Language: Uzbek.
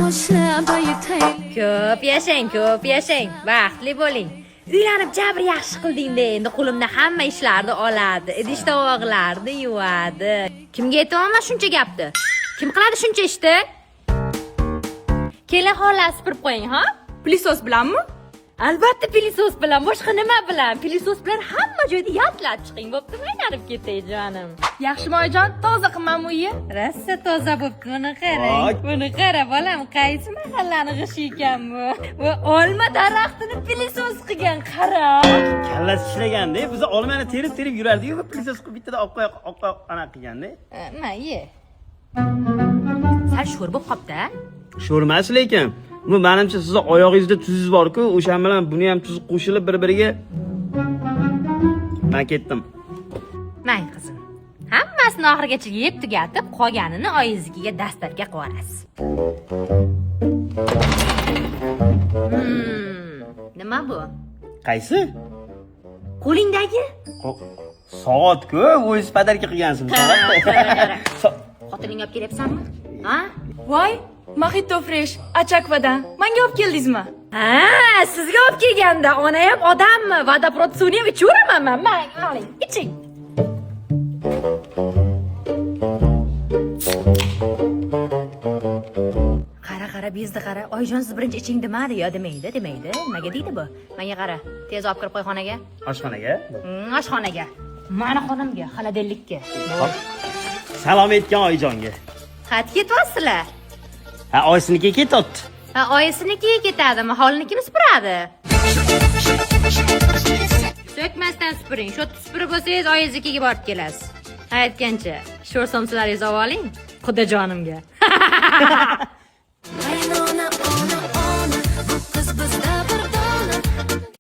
Ko'p yashang, ko'p yashang, baxtli bo'ling. Uylanib jabr yaxshi qilding-da, endi qo'limda hamma ishlarni oladi, idish tovoqlarni yuvadi. Kimga aytyapman shuncha gapni? Kim qiladi shuncha ishni? Kelin xola, supurib qo'ying, ha? Пылесос bilanmi? Albatta, пылесос bilan, boshqa nima bilan? Пылесос bilan hamma joyda yaltiratib chiqing, bo'ptimi? Aylanib ketay, jonim. Yaxshimi, oyijon? Toza qilmanmi uyni? Rosa toza bo'pti. Buni qarang. Voy. Buni qara, bolam, qaysi mahallani g'ishi ekan bu? Va olma daraxtini пылесос qilgan, qara. Kallasi ishlaganda, biz olmani terib terib yurardik-ku, пылесос qilib bittada olib qo'ya olib qo'ya anaqa qilganda. Ma, ye. Sal sho'r bo'lib qolibdi. Sho'rmas lekin. Bu menimcha sizni oyog'ingizda tuzingiz bor-ku, o'shan bilan buni ham tuzi qo'shilib bir-biriga. Men ketdim. Mang, qizim. Hammasini oxirigacha yeb tugatib, qolganini oyingiznikiga доставка qilib yuborasiz. Nima bu? Qaysi? Qo'lingdagi? Soat-ku, o'zingiz подарка qilgansiz bu Qara, soatni. qara, qara. Xotiningga olib kelyapsanmi? Ha? Voy, Mojito Fresh Achakvadan. Menga olib keldingizmi? Ha, sizga olib kelganda ona ham odammi? Водопровод suvini ham ichaveraman man. Mang, oling, iching. Qara, qara, bezni qara. Oyijon, siz birinchi iching demadi, yo demaydi, demaydi. Nimaga deydi bu? Menga qara. Tez olib kirib qo'y xonaga. Oshxonaga. Oshxonaga. Mani xonamga, холодильник ka. Hop. Salom aytgan oyijonga. Qayerga ketyapsizlar? Ha, oyisinikiga ketyapti. Ha, oyisinikiga ketadimi? Hovlini kim supuradi? So'kmasdan supuring. Shu yerda supurib bo'lsangiz, oyingiznikiga borib kelasiz. Ha, aytgancha, sho'r somsalaringizni olib oling. Xudojonimga.